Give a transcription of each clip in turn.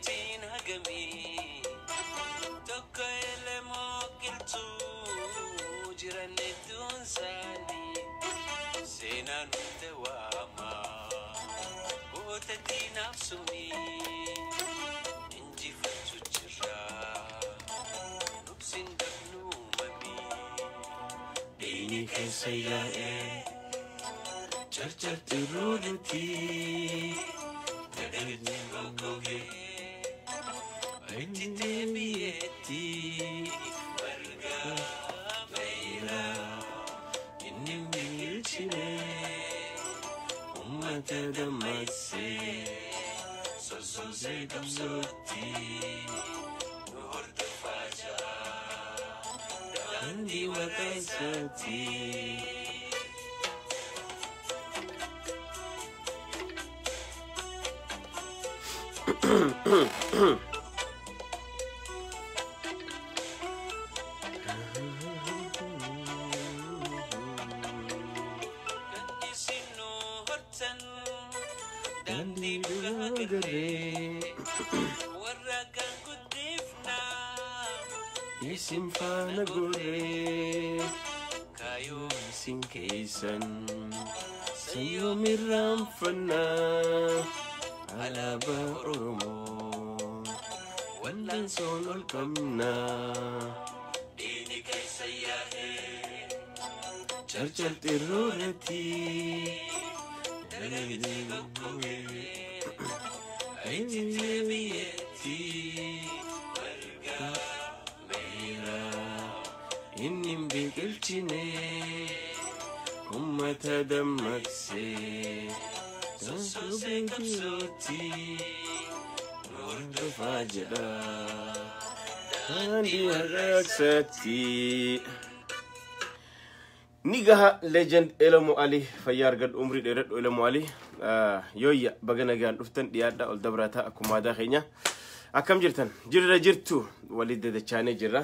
Dhiirotiin hagamii tokko elemoo qilxuu jiran hedduun isaanii seenaan hunda waamaa goota diinaaf sumii injifachuu jirra nubsin dhabnuu mamii dhiini keessa yaa'ee carcarti ruudutti dadhabni goggogee itti deebi'eetti marga meeyira inni biqilchine ummata dammaqsee sossoosee qabsootti nu hordofaa jira daandii maqaa. Kan isin nu hortan daandii dhugaa garree warra kan guddifnaa Isin faana gorree kaayoo isin keessan sayyoomirraanfannaa alaabaa Oromoo wal'aansoon ol qabnaa dhiini keessa yaa'ee carcar xirroorratti dalagdee goggogee itti deebi'eetti marga meeyira inni hin biqilchine ummata dammaqsee sossoosee qabsootti nu hordofaa jedha daandii harraaqsatti. Ni gaha legend Elamo Ali, fayyaa argadhu, umrii dheeradhu Elamo Ali. Yooyya, baga nagaan dhuftan, dhiyaadha, ol dabrataa akkuma aadaa keenya. Akkam jirtan? Jirra jirtu, walii dadachaanee jirra.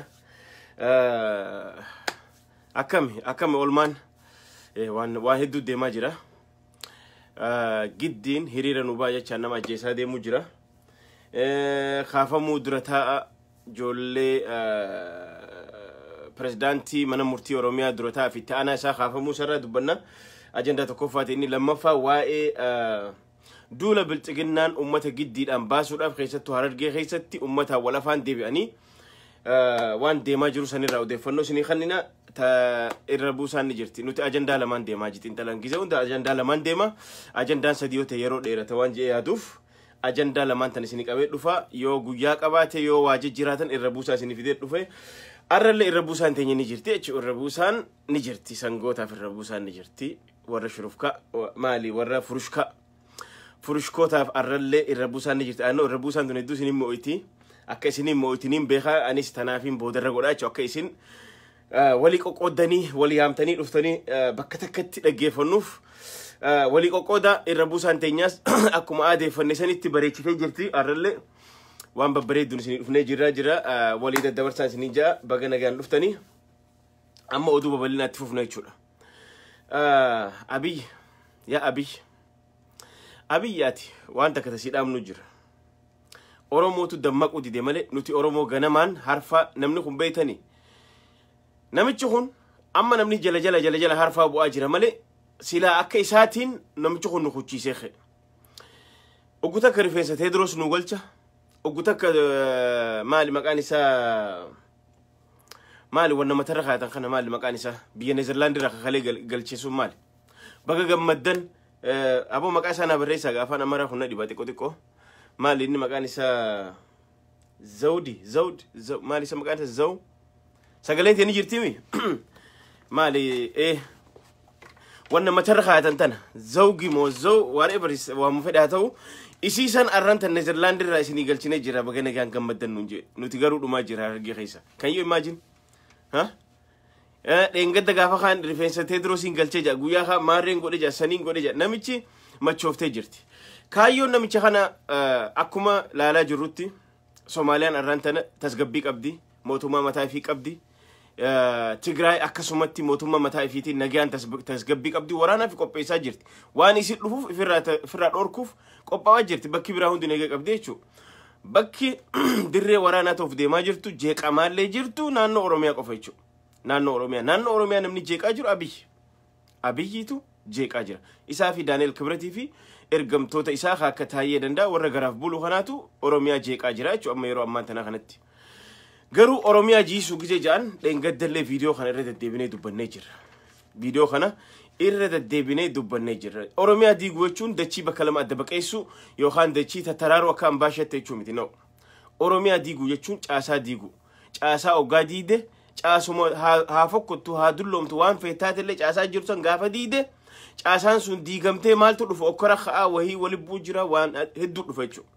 Akkami akkami oolmaan? Waan hedduu deemaa jira. Giddiin hiriira nu ba'a jechaan nama ajjeesaa deemuu jira. Kaafamuu dura taa'a ijoollee pirezidaantii mana murtii Oromiyaa dura taa'aa fi itti aanaa isaa kaafamuu isarraa dubbanna. Ajandaa tokkoffaati. Inni lammaffaa waa'ee duula bilxiginnaan uummata giddiidhaan baasuudhaaf keessattuu Harargee keessatti uummataan wal afaan deebi'anii waan deemaa jiru sanirraa odeeffannoo isinii kennina, irra buusaan ni jirti. Nuti ajandaa lamaan deemaa jirti. Intalan gizee hunda ajandaa lamaan deema. Ajandaan sadii yoo ta'e yeroo dheerata waan jedhee yaaduuf ajandaa lamaan tan isinii qabee dhufa. Yoo guyyaa qabaate, yoo waa jijjiiraatan irra buusaa isinii fidee dhufe. Arrallee irra buusaan teenya ni jirti jechuudha. Irra buusaan ni jirti. Sangootaaf irra buusaan ni jirti. Warra shurufkaa maali, warra furushkaa. Furushkootaaf arrallee irra buusaan ni jirti. Annoo irra buusaan tun hedduu isinin mo'iti. Akka isinin mo'itiniin beekaa, anis tanaafiin boodarra godhaa jechuudha. Akka isin walii qoqqooddanii walii yaamtanii dhuftanii bakka takkatti dhaggeeffannuuf walii qoqqooda. Irra buusaan teenyaas akkuma aadeeffanne sanitti bareechitee jirti. Arrallee waan babbareedduun isinii dhufnee jirra jira, walii daddabarsaan isinii ja'a. Baga nagaan dhuftanii, amma oduu babal'inaatti fufna jechuudha. Abiy, yaa Abiy, Abiy, ati waan takka tasii dhaabnu jira. Oromootu dammaquu dide malee nuti Oromoo ganamaan harfa namni kun beeytanii. Namichi kun amma namni jala jala jala jala harfaa bu'aa jira malee silaa akka isaatiin namichi kun nu kuchiisee ka'e. Oggu takka rifeensa Teedroos nu galcha. Oggu takka maali maqaan isaa, maali wanna matarra kaatan kana, maali maqaan isaa, biyya Neezerlaand irraa kakalee galcheessuun maali? Baga gammaddan aboo, maqaa isaa naa barreessaa, afaan Amaaraa kun na dhiba xiqqoo xiqqoo. Maali inni maqaan isaa, Zawdi, Zawd, maali isa maqaan isaa, Zaw? Sagaleen tee ni jirtimi? Maali wanna matarra kaayatan tana, zawgi moo zaw, whatever is, waan fedhe haa ta'u, isii san arran tan Neezerlaand irraa isinii galchinee jira, baga nagaan gammaddan nuun jedhe. Nuti garuu dhumaa jira Harargee keessa. Can you imagine? Ha? Dheengadda gaafa kaan rifeensa Teedroosiin galchee jira, guyyaa kaan maarreen godhe jira, saniin godhe jira, namichi machooftee jirti. Kaayyoon namicha kana akkuma laalaa jirrutti Somaaliyaan arraan tana tasgabbii qabdi, mootummaa mataa ifii qabdi. Tigraay akkasumatti mootummaa mataa ifiitiin nagaan tasgabbii qabdi, waraanaaf qopheessaa jirti. Waan isin dhufuuf ifirraa dhorkuuf qophaa'aa jirti, bakki biraa hundi nagaa qabdi jechuudha. Bakki dirree waraanaa ta'uuf deemaa jirtu, jeeqamaallee jirtu, naannoo Oromiyaa qofa jechuudha. Naannoo Oromiyaa. Naannoo Oromiyaa namni jeeqaa jiru Abiyyi. Abiyyiitu jeeqaa jira. Isaa fi Daani'el Kibratii fi ergamtoota isaa akka Taayyee Danda'a warra garaaf bulu kanaatu Oromiyaa jeeqaa jira jechuudha amma yeroo ammaan tanaa kanatti. Garuu Oromiyaa jiisuu gizee ja'an, dheengaddallee viidiyoo kana irra deddeebinee dubbannee jirra. Viidiyoo kana irra deddeebinee dubbannee jirra. Oromiyaa diiguu jechuun dachii bakka lama adda baqeessuu yookaan dachii tattaraaruu akka ambaashatte jechuu miti, no. Oromiyaa diiguu jechuun caasaa diiguu. Caasaa oggaa diide, caasuma haa fokkottu, haa dulloomtu, waan feetaatellee, caasaa jirtu san gaafa diide, caasaan sun diigamtee maaltu dhufa? Okkora ka'aa, wahii walibbuu jira, waan hedduu dhufa jechuudha.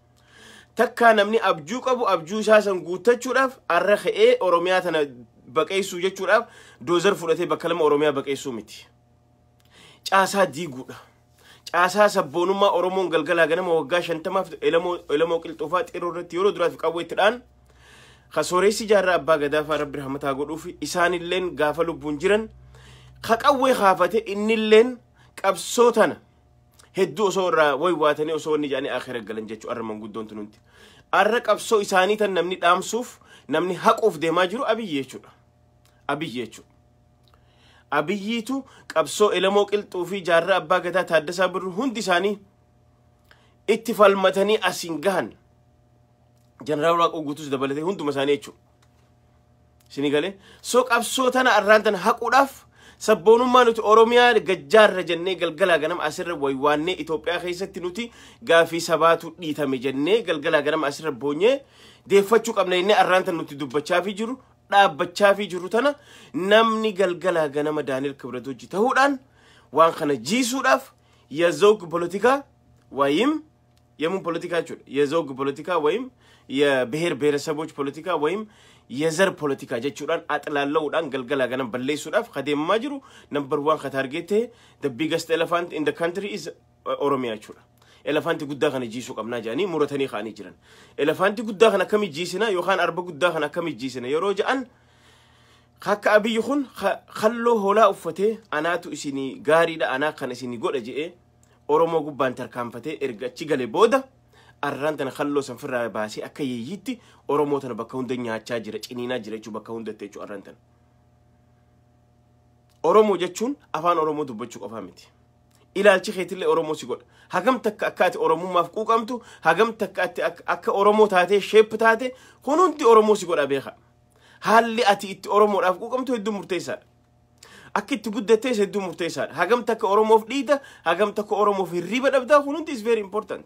Takkaa namni abjuu qabu abjuu isaa san guuttachuudhaaf arra ka'ee Oromiyaa tana baqeessuu jechuudhaaf dozer fudhatee bakka lama Oromiyaa baqeessuu miti. Caasaa diiguudha. Caasaa sabboonummaa Oromoon galgalaa ganama waggaa 50f Elamoo Qilxuufaa Xiroo irratti yeroo duraaf qawwee itti dhaan, ka sooressi Jaarraa Abbaa Gadaafaa, Rabbi rahmataa godhuuf, isaanilleen gaafa lubbuun jiran ka qawwee kaafate, innilleen qabsoo tana hedduu osoo irraa waywaatanii, osoo wanni jedhanii akhira galan jechuu. Arra manguddoon tununti. Arra qabsoo isaanii tan namni dhaamsuuf, namni haquuf deemaa jiru Abiyyi jechuudha. Abiyyi jechuudha. Abiyyiitu qabsoo Elamoo Qilxuu fi Jaarraa Abbaa Gadaa Taaddasaa Birruu hundi isaanii itti falmatanii asiin gahan. Jeneraal Waaqoo Guutuus dabalatee hunduma isaanii jechuudha. Isinii galee? So qabsoo tana arraan tana haquudhaaf, sabboonummaa nuti Oromiyaa gajjaarra jennee galgalaa ganama asirra waywaannee, Itoophiyaa keessatti nuti gaafii sabaatu dhiitame jennee galgalaa ganama asirra boonyee deeffachuu qabna jennee arraan tana nuti dubbachaa fi jiru, dhaabbachaa fi jiru tana, namni galgalaa ganama Daani'el Kibrat hojii ta'uudhaan waan kana jiisuudhaaf የዘውግ ፖለቲካ ወይም የምን ፖለቲካ jechuudha? የዘውግ ፖለቲካ ወይም የብሔር ብሔረሰቦች ፖለቲካ ወይም የዘር ፖለቲካ jechuudhaan axlaalla'uudhaan galgalaa ganama balleessuudhaaf kadeemamaa jiru, number one ka target, the biggest elephant in the country is Oromiyaa jechuudha. Elefanti guddaa kana jiisuu qabnaa jedhanii muratanii ka'anii jiran. Elefanti guddaa kana akkamii jiisina yookaan arba guddaa kana akkamii jiisina yeroo jedhan, akka Abiyyi kun kalloo hoolaa uffatee, anaatu isinii gaariidha, anaa kana isinii godha jedhee Oromoo gubbaan tarkaanfatee erga achi galee booda, arraan tana kalloo san firraa baasee akka yeeyyiitti Oromoo tana bakka hunda nyaachaa jira, ciniinaa jira jechuudha bakka hundatti jechuudha arraan tana. Oromoo jechuun afaan Oromoo dubbachuu qofaa miti. Ilaalchi keetillee Oromoo si godha. Hagam takka akka ati Oromummaaf quuqamtu, hagam takka ati akka Oromoo taatee shape taate, kun hundi Oromoo si godha, beeka. Haalli ati itti Oromoodhaaf quuqamtu hedduu murteessaadha. Akka itti guddattees hedduu murteessaadha. Hagam takka Oromoof dhiita, hagam takka Oromoof hirriba dhabdaa, kun hundi is very important.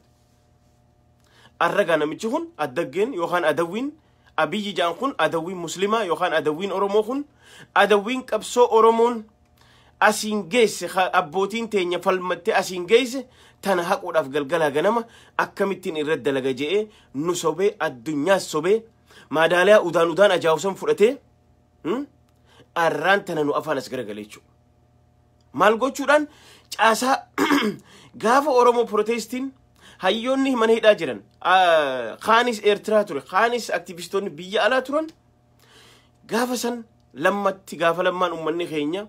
Arragaa namichi kun addaggeen yookaan adawwiin Abiyyi jaan kun, adawwiin Muslimaa yookaan adawwiin Oromoo kun, adawwiin qabsoo Oromoon asiin geesse, abbootiin teenya falmattee asiin geesse tana haquudhaaf galgalaa ganama akkamittiin irratti dalaga je'ee nu sobee, addunyaas sobee, maadaaliyaa udaan udaan ajaa'usan fudhatee arraan tana nu afaan as garagale jechuudha. Maal gochuudhaan? Caasaa gaafa Oromoo protestiin hayyoonni mana hidhaa jiran, kaanis Eertiraa ture, kaanis aktivistoonni biyya alaa turan, gaafa san Lammatti, gaafa Lammaan uummanni keenya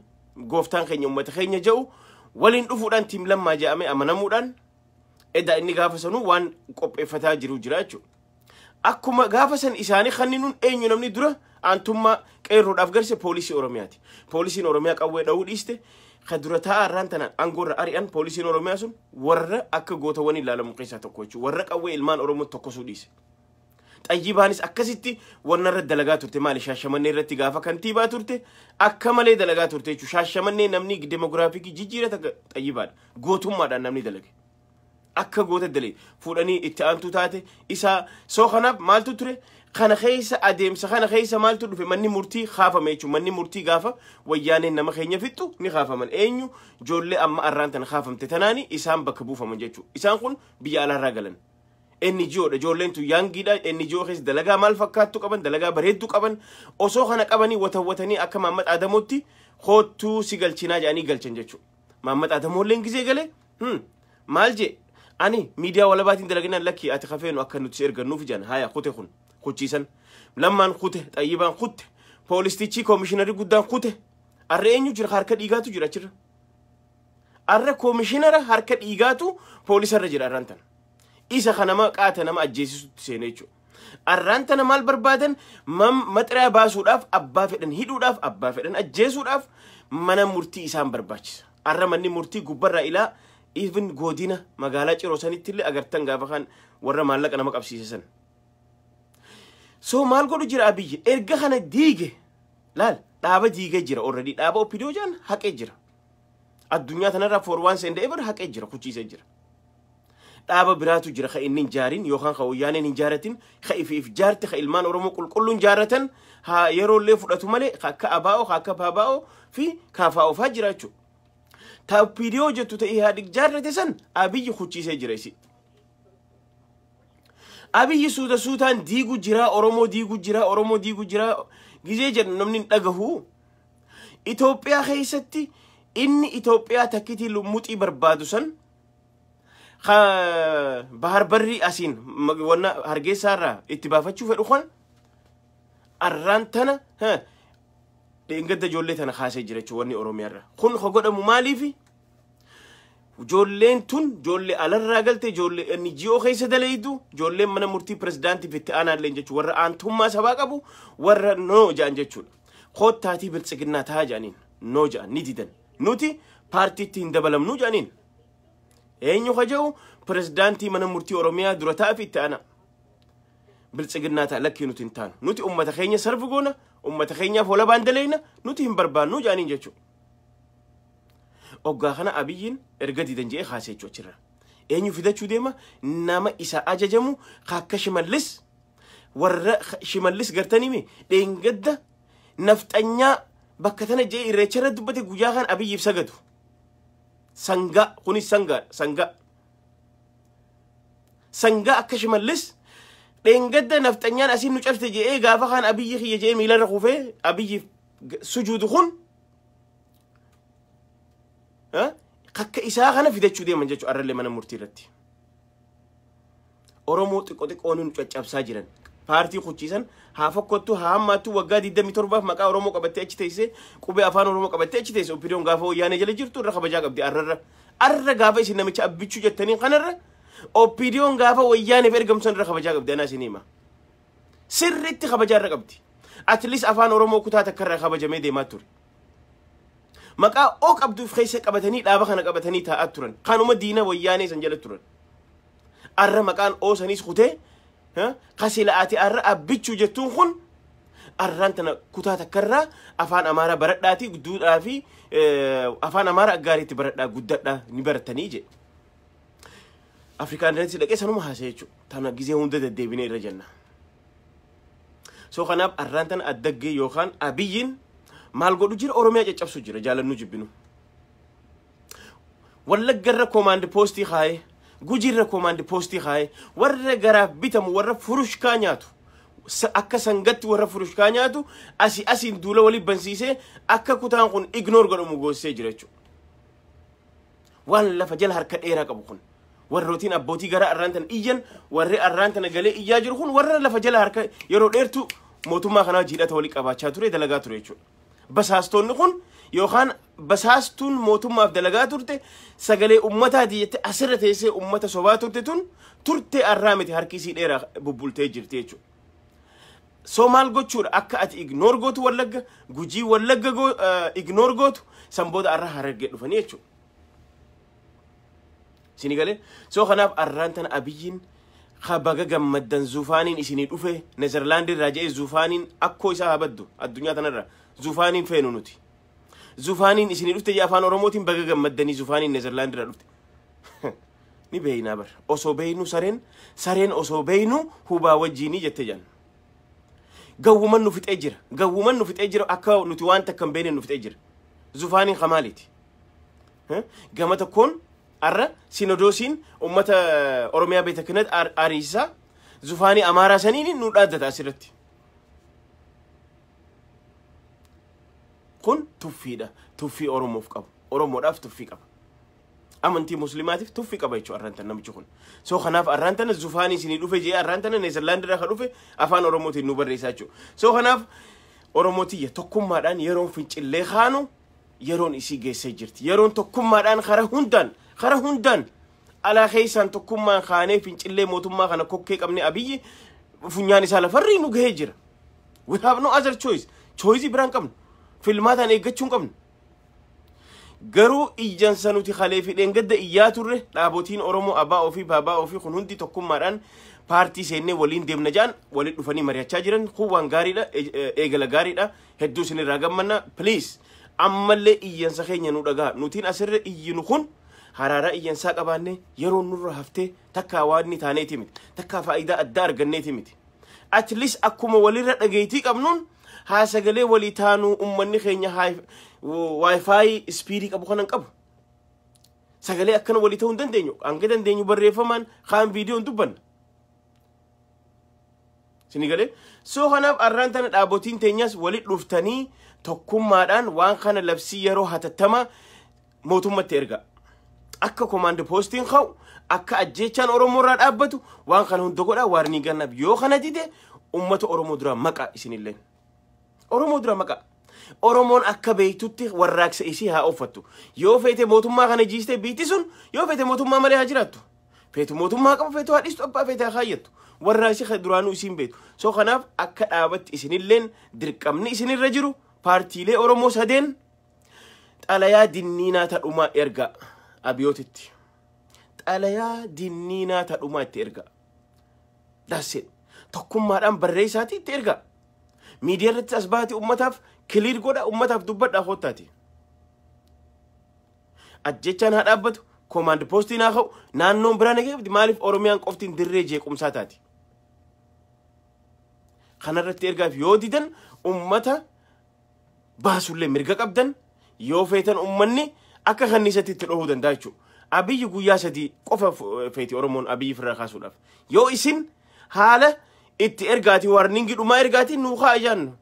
gooftaan keenya uummata keenya jedhu waliin dhufuudhaan team Lammaa jedhamee amanamuudhaan, edaa inni gaafa sanuu waan qopheeffataa jiru jira jechuudha. Akkuma gaafa san isaanii kanninuun eenyu namni dura aantummaa qeerroodhaaf garse? Poolisii Oromiyaati. Poolisiin Oromiyaa qawwee dha'uu dhiiste. Ka dura taa'aa irraan tana aangoorra ari'an, poolisiin Oromiyaa sun warra akka gootawwan ilaalamu keessaa tokko jechuudha. Warra qawwee ilmaan Oromoo tokkosuu dhiise. Xayyibaanis akkasitti wanna irra dalagaa turte. Maali, Shaashamannee irratti gaafa kantiibaa turte akka malee dalagaa turte jechuudha. Shaashamannee namni demographic jijjiira takka Xayyibaadha. Gootummaadhaan namni dalage. Akka goota dalage fuudhanii itti aantuu taate isaa. Soo kanaaf maaltu ture kana keessa, adeemsa kana keessa maaltu dhufe? Manni murtii kaafame jechuudha. Manni murtii gaafa wayyaaneen nama keenya fixxu ni kaafaman. Eenyu? Ijoollee amma arraan tana kaafamte tanaani isaan bakka buufaman jechuudha. Isaan kun biyya alaarraa galan. NGO dha, ijoolleen tun youngiidha. NGO keessa dalagaa maal fakkaattu qaban, dalagaa bareedduu qaban. Osoo kana qabanii watawwatanii akka Maammad Adamootti koottuu si galchinaa jedhanii galchan jechuudha. Maammad Adamoolleen gizee galee maal jee? Ani miidiyaa walabaatiin dalaginaan, lakki, ati kafeenu akka nuti si ergannuuf jedhan. Haya, kute kun kuchiisan, Lammaan kute, Xayyibaan kutte, poolistichi koomishinarri guddaan kute. Arra eenyu jira? Harka dhiigaatu jira achirra. Arra koomishinara harka dhiigaatu poolisarra jira arraan tana. Isa kanama qaata nama ajjeesisutti seene jechuudha. Arraan tana maal barbaadan? Maxiriyaa baasuudhaaf, abbaa fedhan hidhuudhaaf, abbaa fedhan ajjeesuudhaaf mana murtii isaan barbaachisa. Arra manni murtii gubbarraa ilaa even godina magaalaa Ciroo sanitti illee agartan gaafa kan warra maallaqa nama qabsiise san. So maal godhu jira Abiyyi? Erga kana diige, laal, dhaaba diigee jira already, dhaaba OPDO jaan haqee jira. Addunyaa tanarraa for once and ever haqee jira, kuchiisee jira. Dhaaba biraatu jira ka inni hin jaarin yookaan ka wayyaaneen hin jaaratin, ka ifi if jaarte, ka ilmaan Oromoo qulqulluun jaaratan haa yeroollee fudhatu malee, ka akka ABO, ka akka PBO fi KFO faa jira jechuudha. Ta OPDO jettu ta Ihaadig jaarrate san Abiyyi kuchiisee jira isi. Abiyyi suuta suutaan diigu jira, Oromoo diigu jira, Oromoo diigu jira gizee jedhu namni hin dhagahu. Itoophiyaa keessatti inni Itoophiyaa takkitii lummuxii barbaadu san bahar barrii asiin wanna Hargeysaarraa itti baafachuu fedhu kun arraan tana dheengadda ijoollee tana kaasee jira jechuudha wanni Oromiyaarra. Kun ka godhamu maaliifi? Ijoolleen tun ijoollee alarraa galte, ijoollee NGO keessa dalaydu, ijoolleen mana murtii pirezidaantiif itti aanaallee jechuudha, warra aantummaa sabaa qabu, warra no jedhan jechuudha. Koottaatii Biltsiginnaa tahaa jedhaniin, no jedhan, ni didan. Nuti paartiitti hin dabalamnu jedhaniin. Eenyu ka jedhu? Pirezidaantii mana murtii Oromiyaa dura ta'aa fi itti aanaa. Biltsiginnaa ta'a, lakkii, nuti hin taanu. Nuti ummata keenya serve goona, ummata keenyaaf walabaan daleeyna, nuti hin barbaannu jedhaniin jechuudha. Oggaa kana Abiyyiin erga didan jedhee kaasee jechuudha achirra. Eenyu fidachuu deema? Nama isa ajajamu akka Shimallis, warra Shimallis gartaniimi dheengadda nafxanyaa bakka tana jee irreecha irra dubbate, guyyaa kan Abiyyiif sagadu. Sangaa kunis sangaa, sangaa. Sangaa akka Shimallis dheengadda nafxanyaan asiin nu cabste jedhee gaafa kan Abiyyi kiyya jedhee miilarra kufee Abiyyiif sujuudu kun akka isaa kana fidachuu deeman jechuudha arrallee mana murtii irratti. Oromoo xiqqoo xiqqoon nu caccabsaa jiran. Paartii kuchiisan haa fokkottu haa hammaattu, waggaa 27 maqaa Oromoo qabattee achi teessee, qubee afaan Oromoo qabattee achi teesse, OPDOn gaafa wayyaanee jala jirtu irra kabajaa qabdi arrarra. Arra gaafa isin namicha Abbichuu jettanii kanarra OPDOn gaafa wayyaaneef ergamsan irra kabajaa qabdi, anaa isin hima. Sirriitti kabajaa irra qabdi. At least afaan Oromoo kutaa takka irraa kabajamee deemaa ture. Maqaa oo qabduuf keessa qabatanii dhaaba kana qabatanii taa'aa turan. Kanuma diina wayyaanee san jala turan. Arra maqaan oo sanis kutee kasila ati arra Abbichuu jettuun kun arraan tana kutaa takkarraa afaan Amaaraa baradhaati, duudhaa fi afaan Amaaraa gaariitti baradhaa, guddadhaa, ni baratanii jedhe. Afrikaan irratti dhaqee sanuma haasa'e jechuudha. Tana gizee hunda deddeebinee irra jenna. So kanaaf arraan tana addaggee yookaan Abiyyiin maal godhu jira? Oromiyaa caccabsu jira, jaalannu jibbinu. Wallaggarra command postii kaayee, Gujiirra command postii kaayee, warra garaaf bitamu, warra furushkaa nyaatu, akka sangatti warra furushkaa nyaatu asii asiin duula walii bansiisee akka kutaan kun ignore godhamu goosisee jira jechuudha. Waan lafa jala harka dheeraa qabu kun, warrootiin abbootii gara arraan tana iyyan, warri arraan tana galee iyyaa jiru kun warra lafa jala harka yeroo dheertu mootummaa kanaa jiidhata walii qabaachaa ture, dalagaa ture jechuudha. Basaastonni kun yookaan basaastuun mootummaaf dalagaa turte, sagalee ummataati jette asirra teessee ummata sobaa turte tun turte, arraa miti, harki isii dheeraa bubbultee jirti jechuudha. So maal gochuudha? Akka ati ignore gootu Wallagga, Gujii, Wallagga ignore gootu, san booda arra Harargee dhufanii jechuudha. Isinii galee? So kanaaf arraan tana Abiyyiin baga gammaddan, zuufaaniin isinii dhufe Nezerlaandii irraa jedhee, zuufaaniin akkoo isaa habaddu addunyaa tanarra zuufaaniin feenu nuti. Zuufaaniin isinii dhufte jee afaan Oromootiin, baga gammaddanii, zuufaaniin Nezerlaandii irraa dhufte. Ni beeynaa bar. Osoo beeynu sareen, sareen osoo beeynu hubaa wajjiinii jette jan. Gawwuman nu fixee jira. Gawwuman nu fixee jira, akka nuti waan takka hin beekne nu fixee jira. Zuufaaniin kamaaliiti? Gama tokkoon arra sinodoosiin ummata Oromiyaa beeta kinat ariisaa zufaanii Amaaraa saniin nu dhaaddata asirratti. Kun tuffiidha. Tuffii Oromoof qabu. Oromoodhaaf tuffii qaba. Amantii Muslimaatiif tuffii qaba jechuudha arraan tana namichi kun. So kanaaf arraan tana zufaanii isinii dhufe jee, arraan tana Neezerlaand irraa ka dhufe afaan Oromootiin nu barreessaa jechuudha. So kanaaf Oromootiyya, tokkummaadhaan yeroon fincillee kaanu yeroon isii geessee jirti. Yeroon tokkummaadhaan kara hundaan alaa keessaan tokkummaan kaanee fincillee mootummaa kana kokkee qabne Abiyyi Funyaan isaa lafarri nu gahee jira. We have no other choice. Choice biraan qabnu. Filmaataan eeggachuu hin qabnu. Garuu iyyansa nuti kalee fi dheengadda iyyaa turre, dhaabotiin Oromoo abbaa ofii baabaa ofii kun hundi tokkummaadhaan paartii seennee waliin deemna jaan waliin dhufanii mari'achaa jiran kun waan gaariidha, eegala gaariidha. Hedduu isinirraa gammanna. Please, ammallee iyyansa keenya nu dhagaa. Nutiin asirra iyyinu kun haraaraa iyyansaa qabaanne yeroo nurra haftee takkaa waan inni taaneeti miti, takkaa faayidaa addaa arganneeti miti. At least akkuma walirra dhageetii qabnuun haa sagalee walii taanuu. Ummanni keenya WiFi speed qabu kanan qabu. Sagalee akkana walii ta'uu hin dandeenyu. Hanga dandeenyu barreeffamaan kaan viidiyoon dubbanna. Sini galee? So kanaaf arraan tana dhaabotiin teenyas walit dhuftanii tokkummaadhaan waan kana labsii yeroo hatattamaa mootummatti erga. Akka command postiin ka'u, akka ajjeechaan Oromoo irraa dhaabbatu waan kana hunda godhaa waarnii gannaaf. Yoo kana dide, ummata Oromoo duraa maqa isinilleen. Oromoo dura maqa. Oromoon akka beektutti warraaqsa isii haa uffattu. Yoo feete mootummaa kana jiistee biitti sun, yoo feete mootummaa malee haa jiraattu. Feetu mootummaa qabu, feetu haa dhiistu, abbaa feete haa kaayyattu. Warraaqsi duraanuu isiin beektu. So kanaaf akka dhaabatti isinilleen dirqamni isinirra jiru, paartiilee Oromoo sadeen, xalayaa dinniinaa tadhumaa erga abiyootitti. Xalayaa dinniinaa tadhumaa itti erga. That's it. Tokkummaadhaan barreessaati itti erga. Miidiyaa irratti as baati ummataaf clear godha, ummataaf dubbadhaa koottaati. Ajjechaan haa dhaabbatu, command postiin haa ka'u, naannoon biraa nageeffti. Maaliif Oromiyaan qoftiin dirree jeequmsaa taati? Kanarratti ergaaf yoo didan ummata baasullee mirga qabdan. Yoo feetan ummanni akka kanniisatti itti dhohuu danda'a jechuudha. Abiyyi guyyaa 3 qofa feeti Oromoon Abiyyi firraa kaasuudhaaf. Yoo isin haala itti ergaati, warning dhumaa ergaati nuu kaa ijaannu.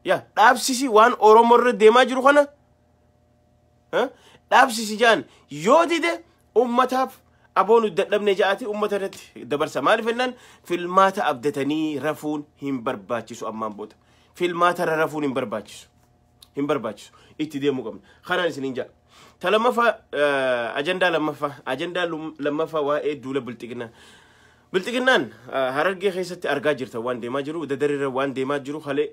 Yaa dhaabsisi, waan Oromoo irra deemaa jiru kana dhaabsisi jaan. Yoo dide, ummataaf aboon dadhabne ja'aati ummata irratti dabarsa. Maaliif jennaan, filmaata abdatanii rafuun hin barbaachisu ammaan booda. Filmaata irra rafuun hin barbaachisu. Hin barbaachisu. Itti deemuu qabna. Kanaan isiniin ja'a. Ta lammaffaa, ajandaa lammaffaa, ajandaa lammaffaa waa'ee duula Bilxiginnaa. Bilxiginnaan Harargee keessatti argaa jirta waan deemaa jiru, Dadarirra waan deemaa jiru, halee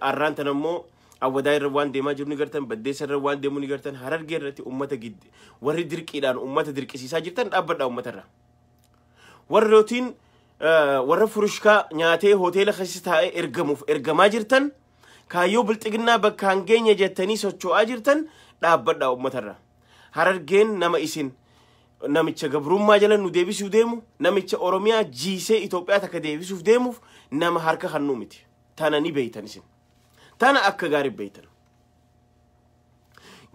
arraan tan ammoo Awwadaa irra waan deemaa jiru ni gartan, Baddeessa irra waan deemu ni gartan. Harargee irratti ummata giddi warri dirqiidhaan ummata dirqisiisaa jirtan, dhaabbadhaa ummata irra. Warrootiin warra furushkaa nyaatee hoteela keessa taa'ee ergamuuf ergamaa jirtan, kaayyoo Bilxiginnaa bakka hangeenya jettanii socho'aa jirtan, dhaabbadhaa ummata irra. Harargeen nama isin namicha gabrummaa jala nu deebisuuf deemu, namicha Oromiyaa jiisee Itoophiyaa takka deebisuuf deemuuf nama harka kannuu miti. Tana ni beeytan isin. Tana akka gaarii beeytan.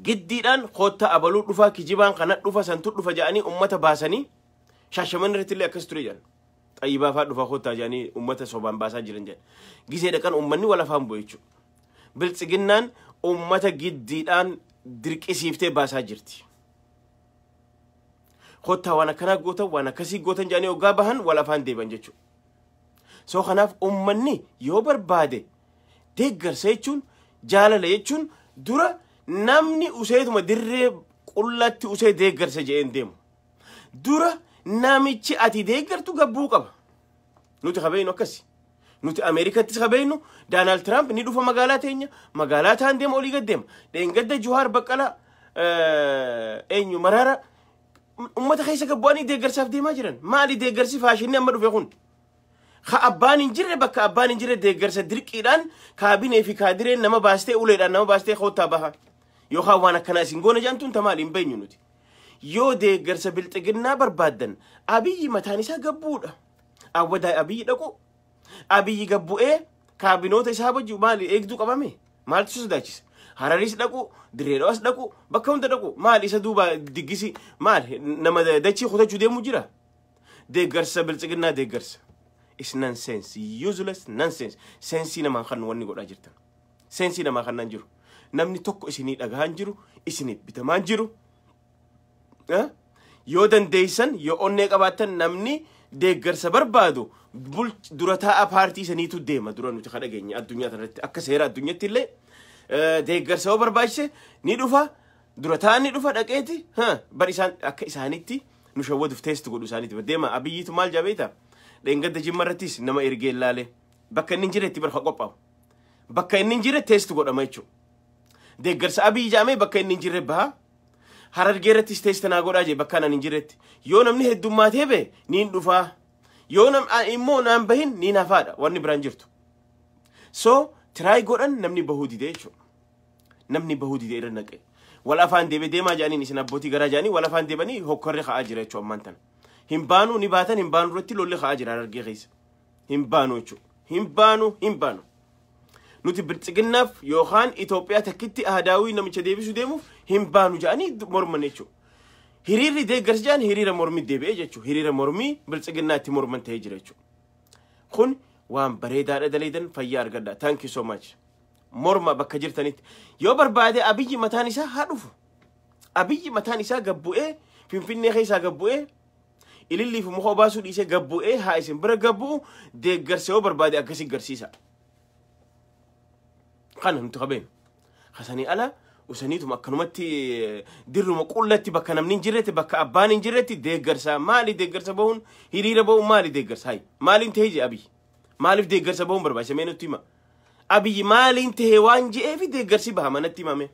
Giddiidhaan koottaa abaluu dhufaa, kijibaan kana dhufa, santu dhufa jedhanii ummata baasanii Shaashaman irratti illee akkas ture jedhan. Xayyibaa fa'aa dhufa koottaa jedhanii ummata sobaan baasaa jiran jedhan. Gisee dhaqan ummanni wal afaan bu'e jechuudha. Biltsiginnaan ummata giddiidhaan dirqisiiftee baasaa jirti. Kottaa waan akkanaa gootan, waan akkasii gootan jedhanii hoggaa bahan wal afaan deeban jechuudha. So kanaaf ummanni yoo barbaade, deeggarsa jechuun, jaalala jechuun, dura namni useetuma dirree qullatti usee deeggarsa jedheen deemu. Dura namichi ati deeggartu gabbuu qaba. Nuti kabeynu akkasi. Nuti Ameerikattis kabeynu Doonaald Tiraamp ni dhufa magaalaa teenya, magaalaa taan deema, olii gad deema. Dheengadda Juhaar, Baqqalaa, eenyu, Maraara ummata keessa gabbu'anii deeggarsaaf deemaa jiran. Maali deeggarsi faashinni amma dhufe kun? Ka abbaan hin jirre, bakka abbaan hin jirre deeggarsa dirqiidhaan kaabinee fi kaadireen nama baastee, uleedhaan nama baastee koottaa baha. Yookaan waan akkanaa isin goona jedhamtuun tamaali hin beenyu nuti. Yoo deeggarsa Bilxiginnaa barbaaddan, Abiyyi mataan isaa gabbuudha. Awwadaa Abiyyi dhaqu. Abiyyi gabbu'ee kaabinoota isaa wajji maali eegduu qabame? Maaltu sodaachisa? Hararis dhaqu, Direedhawas dhaqu, bakka hunda dhaqu. Maali isa duuba diggisi maali nama dachii kutachuu deemu jira? Deeggarsa Bilxiginnaa deeggarsa. Is nonsense, useless nonsense. Sense namaa kan wanni godhaa jirtan. Sense namaa kannaan jiru. Namni tokko isinii dhagahaan jiru, isinii bitamaan jiru. Yoo dandeessan, yoo onnee qabaattan, namni deeggarsa barbaadu dura taa'a paartii saniitu deema. Dura nuti ka dhageenye addunyaa kanarratti akka seera addunyaatti illee deeggarsa yoo barbaachise ni dhufa, dura taa'an ni dhufa dhaqeeti. Bar isaan akka isaanitti nu shawwaduuf test godhu isaaniiti deema. Abiyyiitu maal jabeeta Dheengadda Jimma irrattis nama ergee ilaale. Bakka inni hin jirretti barka qophaa'u. Bakka inni hin jirre test godhama jechuudha. Deeggarsa Abiy jaamee bakka inni hin jirre baha. Harargee irrattis test naa godhaa jee bakka ani hin jirretti. Yoo namni heddummaatee bee niin dhufaa. Yoo nam immoo naan bahin niin hafaadha, wanni biraan jirtu. So try godhan, namni bahuu didee jechuudha. Namni bahuu didee irra naqe. Wal afaan deebee deemaa jedhaniin, isin abbootii garaa jedhanii wal afaan deebanii hokkorri ka'aa jira jechuudha ammaan tana. Hin baanu, ni baatan, hin baanu irratti lolli ka'aa jira Harargee keessa. Hin baanu jechuudha. Hin baanu, hin baanu. Nuti biltsiginnaaf yookaan Itoophiyaa takkitti ahadaawii namicha deebisuu deemuuf hin baanu jedhanii morman jechuudha. Hiriirri deeggarsa jedhan hiriira mormii deebi'ee jechuudha. Hiriira mormii biltsiginnaa itti morman ta'ee jira jechuudha. Kun waan bareedaadha, daleedan fayyaa argadha. Thank you so much. Morma bakka jirtanitti. Yoo barbaade Abiyyi mataan isaa haa dhufu. Abiyyi mataan isaa gabbu'ee Finfinnee keessaa gabbu'ee, ilillii fi muka obaasuu dhiisee gabbu'ee haa isin bira gabbu'u. Deeggarsa yoo barbaade akkasii garsiisa. Kana nuti qabeenu. Kasanii ala usaniituma akkanumatti dirruma qullatti, bakka namni hin jirretti, bakka abbaan hin jirretti deeggarsa maali? Deeggarsa bahuun, hiriira bahuun maali deeggarsa? Hayi, maaliin ta'e je Abiyyi? Maaliif deeggarsa bahuun barbaachisa? Mee nutti hima. Abiyyi maaliin ta'e waan je'eefi deeggarsi baha manatti himame?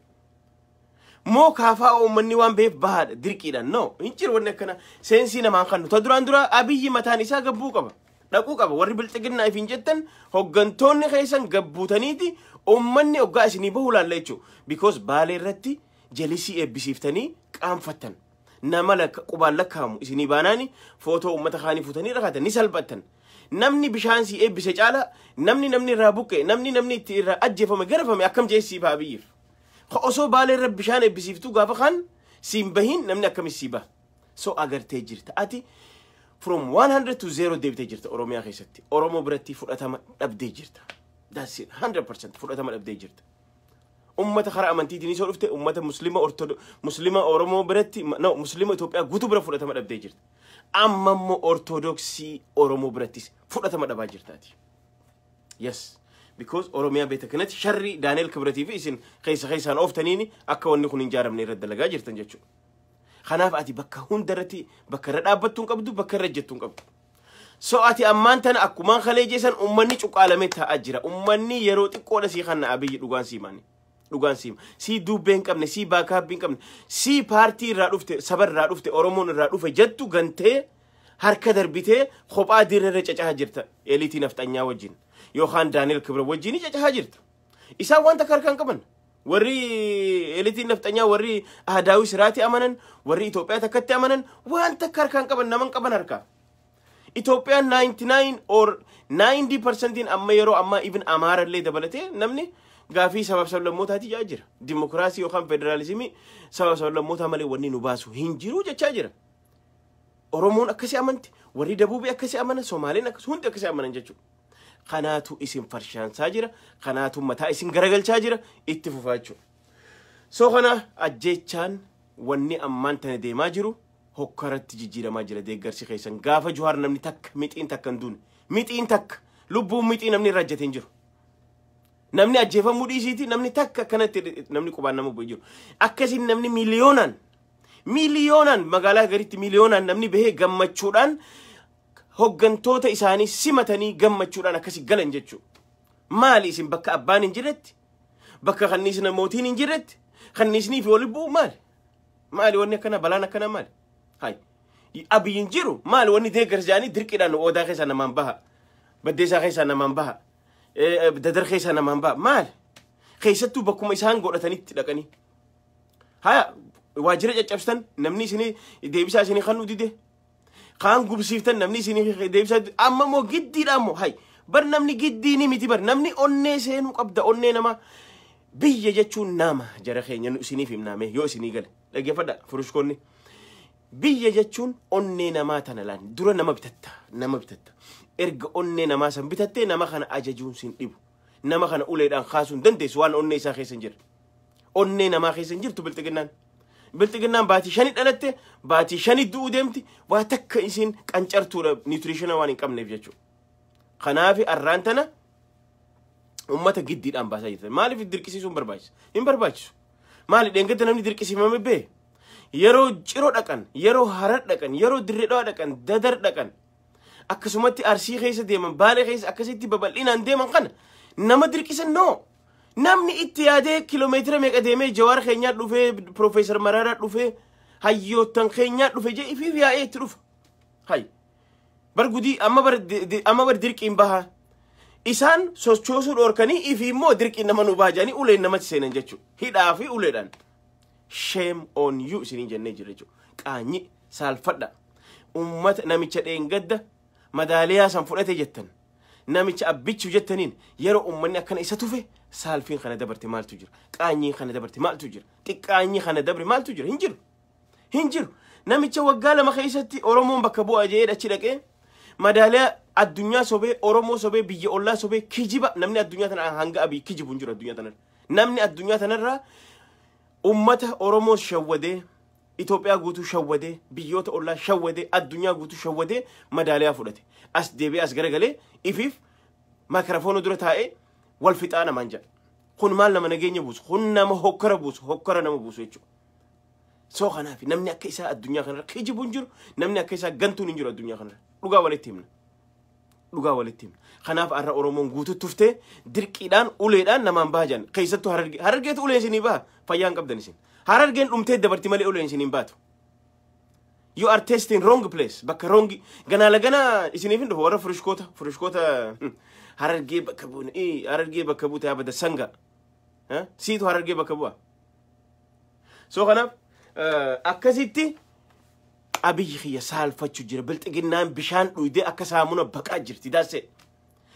Moo kaafaa uummanni waan beef bahaadha dirqiidhaan? No, hin jiru wanni akkana seensii namaan kannu. Ta duraan dura Abiyyi mataan isaa gabbuu qaba. Dhaquu qaba. Warri bilxiginnaa ifiin jettan hoggantoonni keessan gabbuutaniiti uummanni hoggaa isinii bahuu laalla jechuudha. Because Baalee irratti jalisii eebbisiiftanii qaanfattan. Nama qubaan lakkaa'amu isinii baanaani footoo uummata kaanii fuutanii rakatan ni salphattan. Namni bishaan sii eebbise caala namni irraa buqqe, namni itti irraa ajjeefame, garafame akkam jeessii ba'a Abiyyiif? Osoo Baalee irra bishaan eebbisiiftuu gaafa kan siin bahin namni akkamis sii baha? So agartee jirta. Ati from 100 to 0 deebitee jirta Oromiyaa keessatti. Oromoo biratti fudhatama dhabdee jirta. That's it. 100% fudhatama dhabdee jirta. Ummata karaa amantiitiin isoo dhufte, ummata Muslima Ortodo Muslima Oromoo biratti, no, Muslima Itoophiyaa guutuu bira fudhatama dhabdee jirta. Amma immoo Ortodoksii Oromoo birattis fudhatama dhabaa jirtaati. Yes. Because Oromiyaa beeta kanatti sharri Daani'el Kibratii fi isin keessa keessaan ooftaniini akka wanni kun hin jaaramne irra dalagaa jirtan jechuudha. Kanaaf ati bakka hundarratti bakka irra dhaabbattu hin qabdu, bakka irra jettu hin qabdu. So ati ammaan tana akkumaan kalee jeessan ummanni cuqaalamee taa'aa jira. Ummanni yeroo xiqqoodha sii kanna Abiyyi, dhugaan sii maani. Dhugaan sii sii dubbee hin qabne, sii baakaabbii hin qabne, sii paartii irraa dhufte, saba irraa dhufte, Oromoon irraa dhufe jettu gantee harka darbitee kophaa dirree irra cacaa jirta eliitii nafxanyaa wajjin yookaan Daani'el Kibra wajjin cacaa jirta. Isaan wanta akka harkaan qaban. Warri eliitiin nafxanyaa, warri ahadaawii siraatti amanan, warri Itoophiyaa takkatti amanan waan takka harkaan qaban, naman qaban harkaa. Itoophiyaan 99 or 90%iin amma yeroo ammaa even Amaarallee dabalatee namni gaafii sabab sablammootaati jaa jira. Dimokiraasii yookaan federaalizimii sabab sablammootaa malee wanni nu baasu hin jiru jechaa jira. Oromoon akkasii amanti, warri Dabuubii akkasii amanan, Somaaliin akkas, hundi akkasii amanan jechuudha. Kanaatu isin farshaansaa jira, kanaatu mataa isin garagalchaa jira, itti fufaa jechuudha. So kana ajjeechaan wanni ammaan tana deemaa jiru hokkaratti jijjiiramaa jira deeggarsi keessan. Gaafa Juhaar namni takka mixiin takka hin duune. Mixiin takka lubbuun mixii namni irra ajjatee hin jiru. Namni ajjeefamuu dhiisiiti, namni takka akkanatti namni qubaan nama bu'ee jiru. Akkasiin namni miiliyoonaan miiliyoonaan magaalaa garitti miiliyoonaan namni bahee gammachuudhaan hoggantoota isaanii simatanii gammachuudhaan akkasi galan jechuudha. Maali isin bakka abbaan hin jirretti, bakka kanniisna mootiin hin jirretti kanniisnii fi waliin bu'u maali? Maali wanni akkana, balaan akkana maali? Hay. Abiyyiin jiru maali wanni deeggarsa jedhanii dirqiidhaan Odaa keessaa namaan baha. Baddeessaa keessaa namaan baha. Dadar keessaa namaan baha. Maali? Keessattuu bakkuma isaan godhatanitti dhaqanii. Haya, waajjira caccabsitan, namni isinii deebisaa isinii kan dide. Kaan gubsiiftan, namni isinii deebisaa. Amma immoo giddiidha immoo, hay, bar namni giddii ni miti, bar namni onnee seenuu qabda, onnee namaa. Biyya jechuun nama, jara keenya, nu isiniif himnaame yoo isinii gale, dhaggeeffadha furushkoonni. Biyya jechuun onnee namaa tana laan dura nama bitatta, nama bitatta. Erga onnee namaa san bitattee nama kana ajajuun sin dhibu. Nama kana uleedhaan kaasuu hin dandeessu, waan onnee isaa keessa hin jirre. Onnee namaa keessa hin jirtu bilxiginnaan. Bilxiginnaan baatii 5 dhalatte, baatii 5 du'uu deemti, waa takka isin qancartuudha, nutrition waan hin qabneef jechuudha. Kanaaf arraan tana ummata giddiidhaan baasaa jirtan. Maaliif dirqisiisuun barbaachisa? Hin barbaachisu. Maali dheengadda namni dirqisiifame bee? Yeroo Ciroo dhaqan, yeroo Harar dhaqan, yeroo Dirree Dhawaa dhaqan, Dadar dhaqan. Akkasumatti Arsii keessa deeman, Baalee keessa akkasitti babal'inaan deeman kana nama dirqisan noo. Namni itti yaadee kiloomeetira meeqa deemee Jawaar keenyaa dhufee, Piroofeesar Mararaa dhufee, hayyoottan keenyaa dhufe jee ifiif yaa'ee itti dhufa. Hay. Bar gudii amma bar amma bar dirqiin bahaa. Isaan sochoosuu dhoorkanii ifi immoo dirqiin nama nu baha jedhanii uleen namatti seenan jechuudha. Hidhaa fi uleedhaan. Shame on you isiniin jennee jira jechuudha. Qaanyi saalfadha. Ummata namicha dheengadda madaaliyaa san fudhate jettan. Namicha abbichu jettaniin yeroo ummanni akkana isa tufe, saalfiin kana dabarte maaltu jira? Qaanyiin kana dabarte maaltu jira? Xiqqaanyi kana dabre maaltu jira? Hin jiru. Hin jiru. Namicha waggaa 2 keessatti Oromoon bakka bu'a jedhee achi dhaqee madaaliyaa addunyaa sobee, Oromoo sobee, biyya ollaa sobee, kijiba. Namni addunyaa tana hanga Abii kijibu hin jiru addunyaa tanarra. Namni addunyaa tanarraa ummata Oromoo shawwadee, Itoophiyaa guutuu shawwadee, biyyoota ollaa shawwadee, addunyaa guutuu shawwadee madaaliyaa fudhate. As deebi'ee as garagalee ifiif maakirafoona dura taa'ee wal fixaa namaan jedha. Kun maal nama nageenya buusu? Kun nama hokkara buusu, hokkara nama buusu jechuudha. So kanaaf namni akka isaa addunyaa kanarra kijibu hin jiru, namni akka isaa gantuun hin jiru addunyaa kanarra. Dhugaa walitti himna. Dhugaa walitti himna. Kanaaf har'a Oromoon guutuu tuftee dirqiidhaan uleedhaan namaan baha jedhan. Keessattuu Harargee. Harargeetu uleen isinii baha. Fayyaa hin qabdan isin. Harargeen dhumtee dabarti malee uleen isinii hin baatu. You are testing wrong place. Bakka wrong. Ganaa laganaa isiniif hin dhufu warra furishkoota. Furishkoota Harargee bakka buune. Harargee bakka buute abada sanga. Siitu Harargee bakka bu'a. So kanaaf akkasitti Abiyyi kiyya saalfachuu jira. Bilxiginnaan bishaan dhuydee akka saamuna baqaa jirti. Daasee.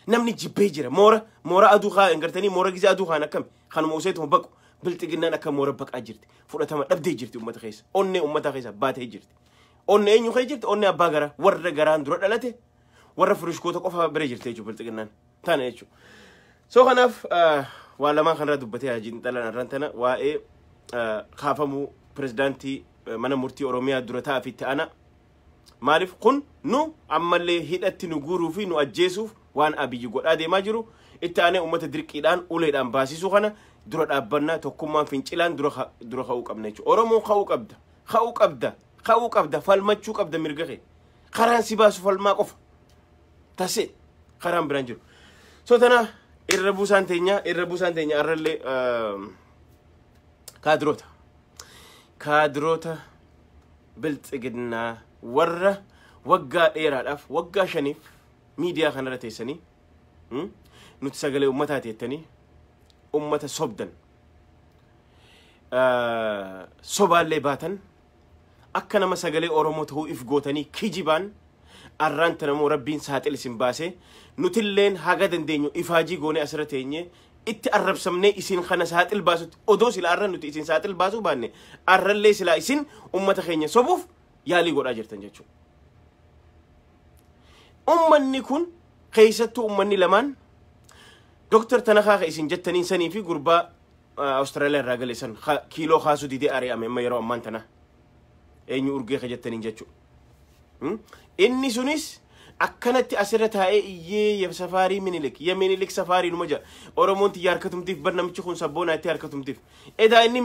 Namni jibbee jira. Moora aduu kaa gartanii moora gizee aduu kaan akkami. Kanuma useetuma baqu. Bilxiginnaan akka moora baqaa jirti. Fudhatama dhabdee jirti uummata keessa. Onnee uummata keessa baatee jirti. Onnee eenyu keessa jirti? Onnee abbaa garaa. Warra garaan dura dhalate. Warra furishkoota qofa bira jirti jechuudha bilxiginnaan. Tana jechuudha. So kanaaf waa lamaan kanarraa dubbatee hajiin dhalan arran tana waa'ee kaafamuu pirezidaantii mana murtii Oromiyaa dura ta'aa fi itti aanaa. Maaliif kun nu ammallee hidhatti nu guuruu fi nu ajjeesuuf waan Abiyyi godhaa deemaa jiru, itti aanee uummata dirqiidhaan uleedhaan baasisuu kana dura dhaabbannaa tokkummaan fincilaan dura ka'uu qabna jechuudha. Oromoon ka'uu qabda. Ka'uu qabda. Ka'uu qabda. Falmachuu qabda mirga kee. Karaan si baasu falmaa qofa. Tasee karaan biraan jiru. So tana irra buusaan teenya arrallee kaadiroota. Kaadiroota bilxiginnaa warra waggaa dheeraadhaaf, waggaa 5f miidiyaa kanarra teessanii nuti sagalee ummataa teettanii ummata sobdan, sobaallee baatan, akka nama sagalee Oromoo ta'uu if gootanii kijibaan arraan tanamoo Rabbiin saaxil isin baase. Nutilleen haga dandeenyu ifaajii goonee asirra teenye itti arrabsamnee isin kana saaxil baasutti. Odoo sila arra nuti isin saaxil baasuu baanne, arrallee silaa isin ummata keenya sobuuf yaalii godhaa jirtan jechuudha. Ummanni kun, keessattuu ummanni lamaan, Dooktar Tanakaa ka isin jettaniin sanii fi gurbaa Awustiraaliyaa irraa gale san kiiloo kaasuu didee ari'ame amma yeroo ammaan tana eenyu urgee ka jettaniin jechuudha. Inni sunis akkanatti asirra taa'ee iyyee ya safaarii Minilik, ya Minilik safaarii numa jedha. Oromoon tiyya harkatumtiif bar, namichi kun sabboonaa itti harkatumtiif. Edaa inni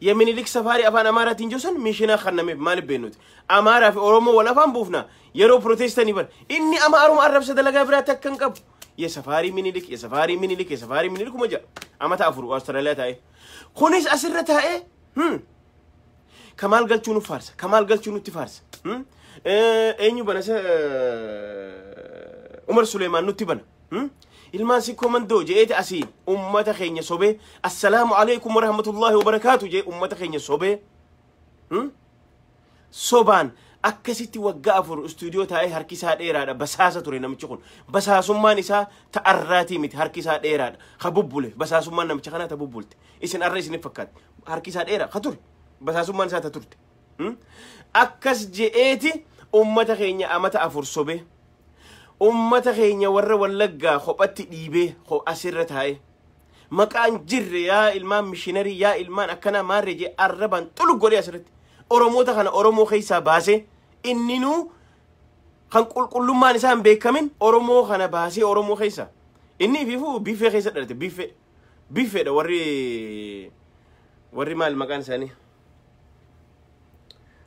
ya Minilik safaarii afaan Amaaraatiin jiru san mishinaa kannameef maaliif beennuti? Amaaraa fi Oromoo wal afaan buufna yeroo protestanii bar. Inni Amaaruma arrabsa, dalagaa biraatti akka hin qabu. Ya safaarii Minilik, ya safaarii Minilik, ya safaarii Minilik kuma jedha. Amata 4 Awustiraaliyaa taa'ee. Kunis asirra taa'ee Kamaal Galchuu nu faarsa. Kamaal Galchuu nutti faarsa. Eenyu bana isa? Umar Suleemaan nutti bana. Ilmaan sikkoo mandoo je'eeti asii ummata keenya sobee, assalaamu alaikum warahmatullahi wabarakaatu jee ummata keenya sobee. Sobaan akkasitti waggaa 4 istuudiyoo taa'ee harki isaa dheeraadha basaasa ture namichi kun. Basaasummaan isaa ta'arraatii miti, harki isaa dheeraadha. Ka bubbule basaasummaan namicha kanaa ta bubbulte. Isin arra isinif fakkaatti. Harki isaa dheeraa ka ture. Basaasummaan isaa ta turte. Akkas je'eeti ummata keenya amata 4 sobee. Ummata keenya warra Wallaggaa kophatti dhiibee asirra taa'ee. Maqaan jirre yaa ilmaan mishiinarii, yaa ilmaan akkanaa maarree jee arrabaan xulu godhee asirratti. Oromoota kana Oromoo keessaa baasee, inninuu kan qulqullummaan isaa hin beekamin Oromoo kana baasee Oromoo keessa. Inni ifiifuu biffee keessa dhalate, biffee. Biffeedha warri maal maqaan isaanii?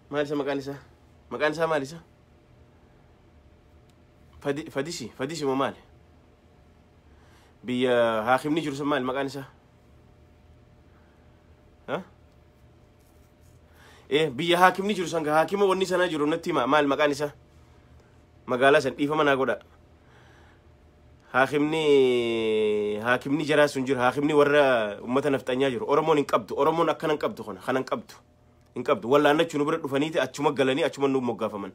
Maal isa maqaan isaa? Maqaan isaa maal isa? Fadisi Fadisi moo maali? Biyya haakimni jiru sun maali maqaan isaa? Biyya haakimni jiru san, haakima wanni sanaa jiru natti hima, maal maqaan isaa? Magaalaa san dhiifama naa godha. Haakimni jaraa sun jiru, haakimni warra ummata nafxanyaa jiru. Oromoon hin qabdu, Oromoon akkana hin qabdu, kana hin qabdu. Hin qabdu. Wallaannachuu nu bira dhufaniiti achuma galanii achuma nu moggaafaman.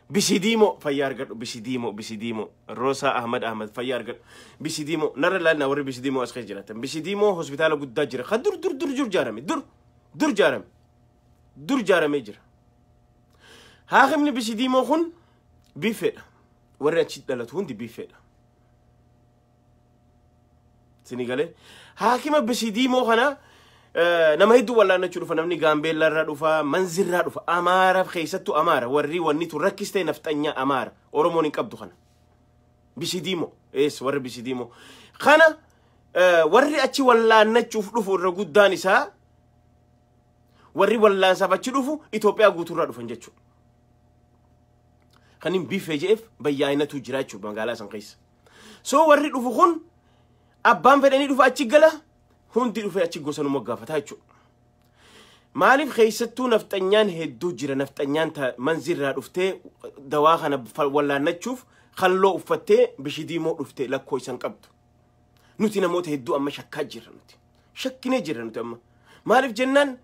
Bisidiimo fayyaa argadhu, Bisidiimo, Bisidiimo, Roosaa Ahmad Ahmad fayyaa argadhu. Bisidiimo narra ilaalina, warri Bisidiimo as keessa jiraatan. Bisidiimo hospitaala guddaa jira. Kan dur dur dur dur jaarame, dur dur jaarame, dur jaaramee jira. Haakimni Bisidiimoo kun biffeedha. Warri achi dhalatu hundi biffeedha. Sini galee haakima Bisidiimoo kana nama hedduu wallaannachuu dhufa. Namni Gaambeellaa irraa dhufa, Manzirraa dhufa, Amaara, keessattuu Amaara. Warri wanni tun rakkistee nafxanyaa Amaara. Oromoon hin qabdu kana. Bisidiimoo ees, warri Bisidiimoo kana warri achi wallaannachuuf dhufu irra guddaan isaa, warri wallaansaaf achi dhufu Itoophiyaa guutuurraa dhufan jechuudha. Kan hin biffee je'eef bayyaa'inatu jira jechuudha magaalaa san keessa. So warri dhufu kun abbaan fedhanii dhufa, achi gala, hundi dhufee achi gosa nu moggaafataa jechuudha. Maaliif keessattuu nafxanyaan hedduu jira? Nafxanyaan manzirraa dhuftee dawaa kana wallaannachuuf halloo uffattee Bishidiimoo dhuftee lakkoo isan qabdu. Nuti namoota hedduu amma shakkaa jirra nuti. Shakkinee jirra nuti amma. Maaliif jennaan,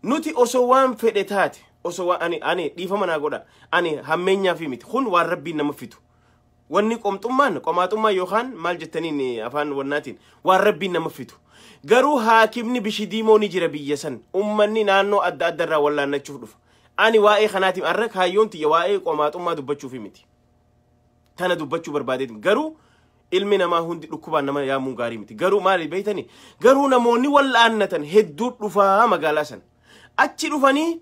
nuti osoo waan fedhe taate, osoo waan ani dhiifama naa godha, ani hammeenyaa fi miti, kun waan rabbiin nama fitu. Wanni qomxummaan, qomaaxummaan yookaan maal jettaniin afaan wannaatiin, waan rabbiin nama fitu. Garuu haakimni Bishidiimoo ni jira biyya san. Ummanni naannoo adda adda irraa wallaannachuuf dhufa. Ani waa'ee kanaatiin arra kaayyoon tiyya waa'ee qomaaxummaa dubbachuuf miti. Tana dubbachuu barbaadeeti. Garuu ilmi namaa hundi dhukkubaan nama yaamuun gaarii miti. Garuu maali beektani? Garuu namoonni wallaannatan hedduu dhufaa magaalaa sana. Achi dhufanii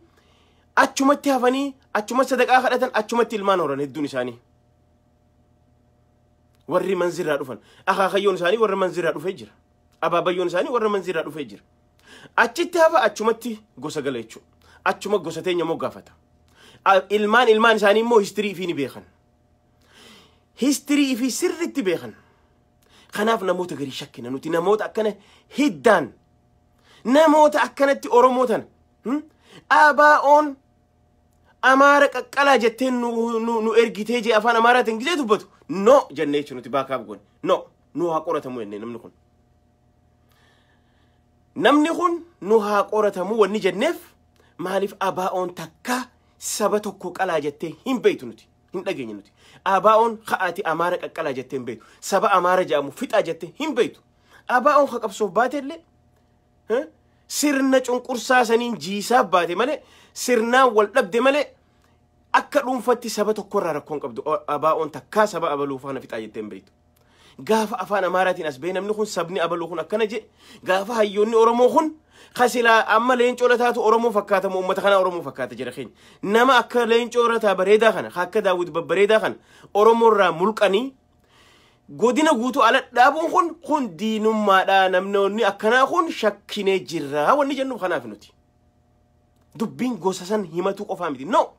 achumatti hafanii, achumatti sadaqaa kadhatan, achumatti ilmaan horan hedduun isaanii. Warri manzirraa dhufan akaakayyoon isaanii warra manzirraa dhufee jira. Abaabayyoon isaanii warra manzirraa dhufee jira. Achitti hafa, achumatti gosa gala jechuudha. Achuma gosa teenya moggaafata. Ilmaan isaanii immoo history ifii ni beekan. History ifii sirriitti beekan. Kanaaf namoota garii shakkina nuti, namoota akkana hiddaan, namoota akkanatti Oromoo tana ABO'n Amaara qaqqalaa jettee nu ergitee jee afaan Amaaraatiin gisee dubbatu, no jennee jechuun nuti baakaaf goone, no, nu haa qoratamu jennee. Namni kun nu haa qoratamu wanni jenneef maaliif? ABO'n takka saba tokko qalaa jettee hin beeytu, nuti hin dhageenye. Nuti ABO'n ka'aati Amaara qaqqalaa jettee hin beeytu, saba Amaara jedhamu fixaa jettee hin beeytu. ABO'n ka qabsoof baatellee sirna cunqursaa saniin jiisaaf baate malee, sirnaan wal dhabde malee, akka dhuunfatti saba tokkorraa rakkoon qabdu. ABO'n takkaa saba abaluu faana fixaa jettee hin beeytu. Gaafa afaan Amaaraatiin as ba'e namni kun sabni abaluu kun akkana jedhe, gaafa hayyoonni Oromoo kun kasilaa amma Leencoo Lataatu Oromoo fakkaata moo uummata kana Oromoo fakkaata jedha keenya. Nama akka Leencoo Lataa bareedaa kana, akka Daawwit babbareedaa kana Oromoo irraa mulqanii godina guutuu ala dhaabuun kun diinummaadha. Namnoonni akkanaa kun shakkinee jirra wanni jennuuf kanaaf nuti. Dubbiin gosa san himatu qofaa miti. No!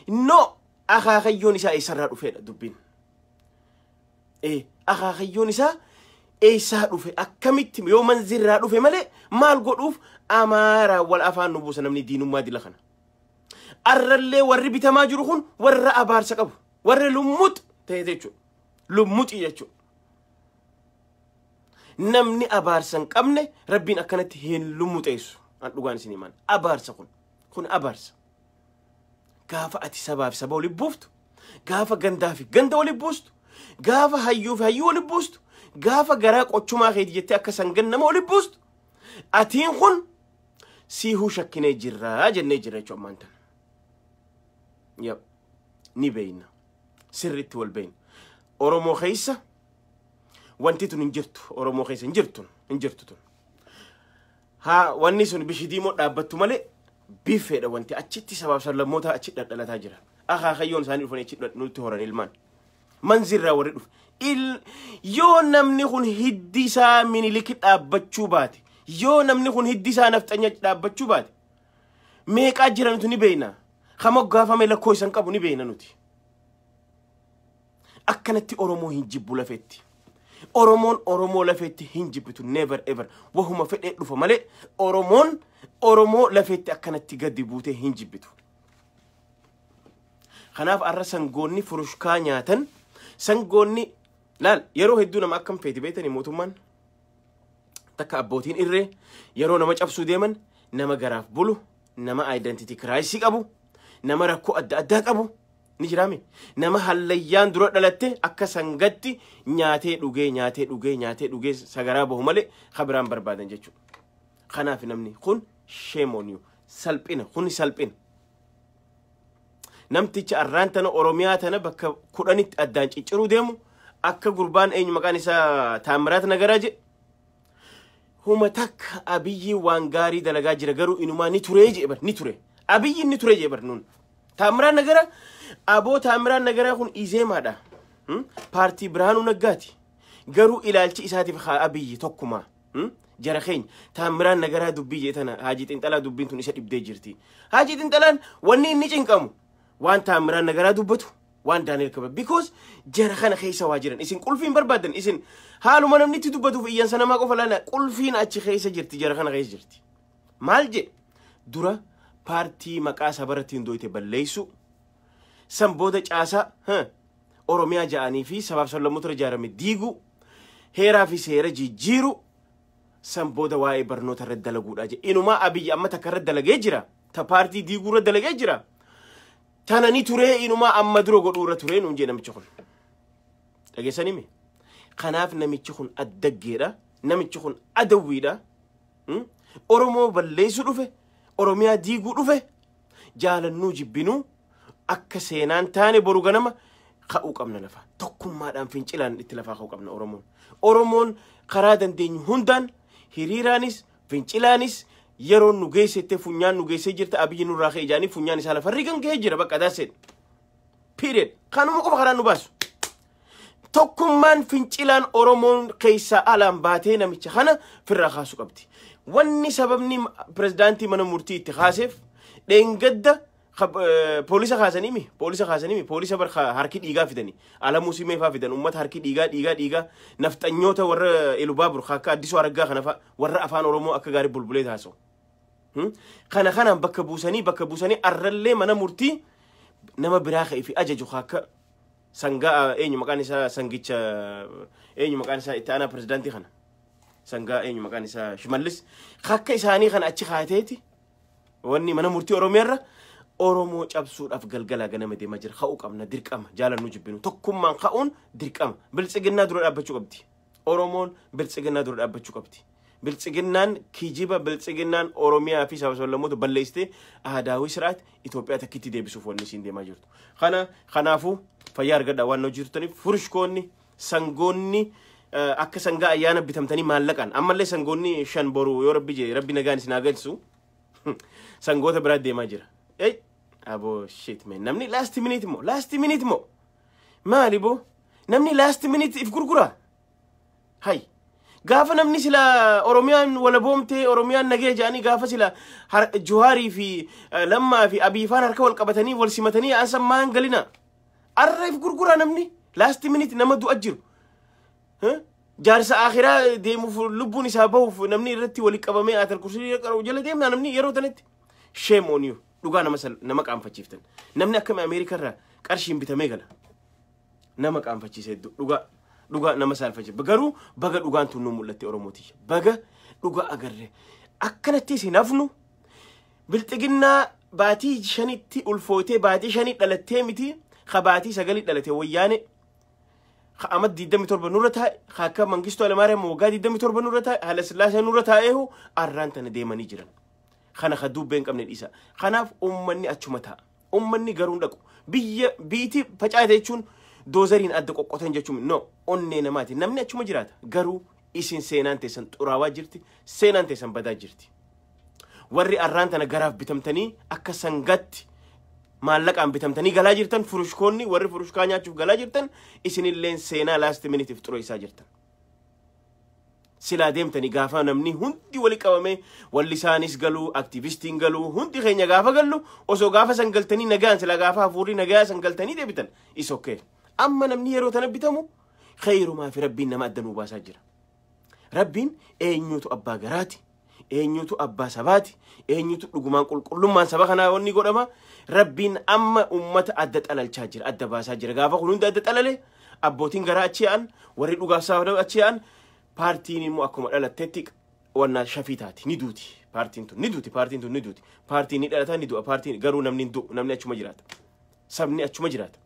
No! Akaakayyoon isaa eessarraa dhufeedha dubbiin. Akaakayyoon isaa eessaa dhufe? Akkamitti yoo manzirraa dhufe malee maal godhuuf Amaaraa wal afaan nu buusa namni diinummaa dila kana? Arrallee warri bitamaa jiru kun warra abaarsa qabu, warra lummux ta'e jechuudha. Lummuxii jechuudha. Namni abaarsa hin qabne rabbiin akkanatti hin lummuxeessu. An dhugaan isin himan. Abaarsa kun abaarsa. Gaafa ati sabaaf saba walitti buuftu, gaafa gandaa fi ganda walitti buustu, gaafa hayyuu fi hayyuu walitti buustu, gaafa garaa qochumaa keeti jettee akka sangan nama walitti buustu, atiin kun siihuu shakkinee jirraa jennee jirra jechuudha ammaan tana. Yab, ni beeyna. Sirriitti wal beeyna. Oromoo keessa wanti tun hin jirtu. Oromoo keessa hin jirtu. Hin jirtu tun. Haa wanni sun Bishidiimoo dhaabbattu malee biffeedha wanti achitti sabaaf sablammoota achi dhadhalataa jira. Akaakayyoon isaanii dhufanii achi nutti horan ilmaan. Manzirraa warri dhufe. Yoo namni kun hiddi isaa Miniliki dhaabbachuu baate, yoo namni kun hiddi isaa nafxanya dhaabbachuu baate, meeqaa jira nuti ni beeyna. Ka moggaafame lakkoo isan qabu ni beeyna nuti. Akkanatti Oromoo hin jibbu lafeetti. Oromoon Oromoo lafeetti hin jibbitu, never ever. Wahuma fedhee dhufa malee Oromoon Oromoo lafeetti akkanatti gadi buutee hin jibbitu. Kanaaf arra sangoonni furushkaa nyaatan, sangoonni laal, yeroo hedduu nama akkam feeti beetanii, mootummaan takka abbootiin irree yeroo nama cabsuu deeman nama garaaf bulu, nama identity crisis qabu, nama rakkoo adda addaa qabu ni jiraame, nama hallayyaan dura dhalatte akka sangatti nyaatee dhugee, nyaatee dhugee, nyaatee dhugee sagaraa bahu malee kabiraan barbaadan jechuudha. Kanaaf namni kun shame on you, salphina kun, salphina. Namticha arraan tana Oromiyaa tana bakka 10tti addaan cicciruu deemu, akka gurbaan eenyu maqaan isaa Taamiraat Nagaraa jedhe, huma takka Abiyyi waan gaarii dalagaa jira, garuu inumaa ni turee jedhe bar, ni ture, Abiyyi ni ture jedhe bar. Nuun Taamiraan Nagaraa, aboo, Taamiraan Nagaraa kun Izeemaadha, paartii Birhaanuu Naggaati, garuu ilaalchi isaatiif haa Abiyyi tokkuma. Jara keenya, Taamiraan Nagaraa dubbii jedhe tana Haajii Xinxalaa dubbiin tun isa dhibdee jirti. Haajii Xinxalaan wanni inni cinqamu waan Taamiraan Nagaraa dubbatu, waan Daani'el Kaba, because jara kana keessa waa jiran. Isin qulfiin barbaadan, isin haaluma namni itti dubbatuuf iyyansa namaa qofa laala. Qulfiin achi keessa jirti, jara kana keessa jirti. Maal jedhe dura? Paartii maqaa sabarratti hundooyte balleessu, san booda caasaa Oromiyaa ja'anii fi sabaaf sablammoota ijaarame diigu, heeraa fi seera jijjiiru, san booda waa'ee barnoota irratti dalaguudha jedhe. Inumaa Abiyyi amma takka irratti dalagee jira, ta paartii diiguu irra dalagee jira. Tana ni turee, inumaa amma dura godhuu irra turee nuun jedhe namichi kun. Dhageessanii mi? Kanaaf namichi kun addaggeedha. Namichi kun adawwiidha. Oromoo balleessuu dhufe, Oromiyaa diiguu dhufe. Jaalannuu jibbinuu akka seenaan taane boru ganama ka'uu qabna lafa. Tokkummaadhaan fincilaan itti lafaa ka'uu qabna Oromoon. Oromoon karaa dandeenyu hundaan hiriiraanis fincilaanis yeroon nu geessette funyaan nu geessee jirta. Abiyyi nurraa ka'e ijaanii funyaan isaa lafarri kan ga'ee jira, bakka that's it. Period. Kanuma qofa karaan nu baasu. Tokkummaan fincilaan Oromoon keessaa alaan baatee namicha kana firraa kaasuu qabdi. Wanni sababni pirezidaantii mana murtii itti kaaseef dheengadda poolisa kaasanii mi, poolisa kaasanii mi, poolisa bar harki dhiigaa fidanii, Alamuu Simee faa fidan, ummata harki dhiigaa dhiigaa dhiigaa, nafxanyoota warra Elubaabur akka Addisuu Araggaa kana fa, warra afaan Oromoo akka gaarii bulbulee taasa'u. Kana kanaan bakka buusanii, bakka buusanii arrallee mana murtii nama biraa ka'e fi ajaju akka sangaa eenyu maqaan isaa, sangicha eenyu maqaan isaa, itti aanaa pirezidaantii kana, sangaa eenyu maqaan isaa, Shimallis, akka isaanii kana achi kaateeti wanni mana murtii Oromiyaarra Oromoo cabsuudhaaf galgalaa ganama deemaa jira. Ka'uu qabna, dirqama, jaalannuu jibbinu tokkummaan ka'uun dirqama. Biltsiginnaa dura dhaabbachuu qabdi. Oromoon biltsiginnaa dura dhaabbachuu qabdi. Biltsiginnaan kijiba, biltsiginnaan Oromiyaa fi saba sablammoota balleessitee aadaawii siraat Itoophiyaa takkitti deebisuuf wanni isiin deemaa jirtu. Kana kanaafuu fayyaa argadhaa waan hojjetaniif. Furushkoonni, sangoonni akka sangaa ayyaana bitamtanii maallaqaan ammallee sangoonni 5 boru yoo Rabbi jee, Rabbi nagaan isin haa galchu, sangoota biraa deemaa jira. Ey aboo, shit man, namni last minute moo, last minute moo, maali boo, namni last minute if gurgura. Hay, gaafa namni sila Oromiyaan walaboomtee, Oromiyaan nagee jedhanii, gaafa sila Juhaarii fi Lammaa fi Abiifaan harka wal qabatanii wal simatanii yaa'an maan galina. Arra if gurguraa namni last minute, nama du'a jiru. Jaarsa akhiraa deemuuf, lubbuun isaa bahuuf namni irratti wali qabamee atal kursii qaru jala deemna namni yeroo tanatti. Shame on you. Dhugaa nama nama qaanfachiiftan. Namni akkami Ameerikaa irraa qarshiin bitamee gala? Nama qaanfachiise hedduu, dhugaa dhugaa nama saalfachiisa. Garuu baga dhugaan tun nu mul'atte, Oromooti. Baga dhugaa agarre. Akkanatti isin hafnu. Bilxiginnaa baatii 5tti ulfootee, baatii 5 dhalattee miti, ka baatii 9 dhalate Wayyaane ka amad 27 nurra taa'e, ka akka Mangistuu Hayilamaariyaam waggaa 27 nurra taa'e, Haala Sillaasee nurra taa'eehu arraan tana deemanii jiran. Kana ka dubbee hin qabne dhiisa. Kanaaf ummanni achuma taa'a. Ummanni garuu hin dhaqu. Biyya biitii facaate jechuun doozariin adda qoqqotan jechuun no, onnee namaati. Namni achuma jiraata. Garuu isin seenaan teessan xuraawaa jirti. Seenaan teessan badaa jirti. Warri arraan tana garaaf bitamtanii akka sangatti maallaqaan bitamtanii galaa jirtan, furushkoonni warri furushkaa nyaachuuf galaa jirtan, isinilleen seenaa last minute xureessaa jirtan. Silaa deemtanii gaafa namni hundi wali qabame, wallisaanis galuu, aktivistiin galuu, hundi keenya gaafa gallu, osoo gaafa san galtanii nagaan, silaa gaafa hafuurri nagaa san galtanii deebitan is okay. Amma namni yeroo tana bitamu khayrumaa fi Rabbiin nama adda nuu baasaa jira. Rabbiin eenyutu abbaa garaati, eenyutu abbaa sabaati, eenyutu dhugumaan qulqullummaan saba kanaa wanni godhama. Rabbiin amma ummata adda xalalchaa jira, adda baasaa jira. Gaafa kun hundi adda xalale, abbootiin garaa achi yaa'an, warri dhugaaf saba achi yaa'an, paartiin immoo akkuma dhalattetti wannaa shafii taati, ni duuti. Paartiin tun ni duuti, paartiin tun ni duuti. Paartiin ni dhalata, ni du'a, paartiin garuu namni hin du'u, namni achuma jiraata. Sabni achuma jiraata.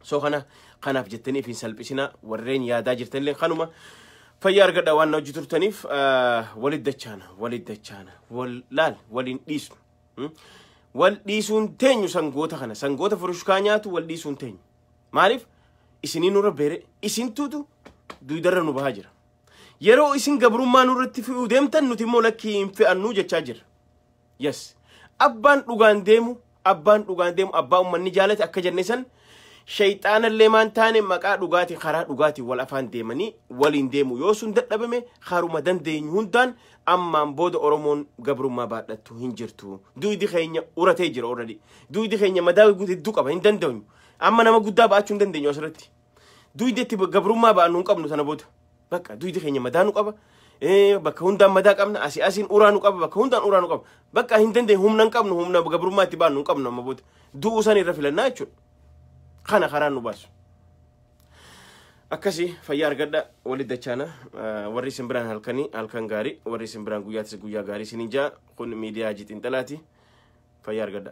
So kana kanaaf jettanii fi hin salphisinaa. Warreen yaadaa jirtanillee kanuma. Fayyaa argadha. Waan na hojii turtaniif walit dachaana, walit dachaana, wal laal, waliin dhiisnu. Wal dhiisuun teenyu. Sangoota kana, sangoota furushkaa nyaatu wal dhiisuun teenyu. Maaliif isinii nurra beere isintuutu duudarra nu bahaa jira. Yeroo isin gabrummaa nurratti fe'uu deemtan, nuti immoo lakkii, hin fe'annuu jechaa jirra. Yes, abbaan dhugaan deemu, abbaan dhugaan deemu, abbaa ummanni jaalate akka jenne san, shayxaanallee maan taane, maqaa dhugaatii, karaa dhugaatii wal afaan deemanii waliin deemu. Yoo sun dadhabame, karuma dandeenyu hundaan ammaan booda Oromoon gabrummaa baadhattu hin jirtu. Duydi keenya uratee jira already. Duydi keenya madaa hedduu qaba, hin dandeenyu. Amma nama guddaa ba'achuu hin dandeenyu asirratti. Duydi itti gabrummaa ba'annu hin qabnu. Sana booda bakka duydi keenya madaa nu qaba. Bakka hundaan madaa qabna, asii asiin uraa nu qaba, bakka hundaan uraa nu qaba. Bakka hin dandeenyu, humna hin qabnu, humna gabrummaa itti baannu hin qabnu. Amma booda du'uu san irra filannaa jechuudha. Kana karaan nu baasu. Akkasii, fayyaa argadha, walit dachaana. Warri isin biraan halkanii halkan gaarii, warri isin biraan guyyaatis guyyaa gaarii isiniin jaa. Kun miidiyaa Hajii Xiinxalaati. Fayyaa argadha.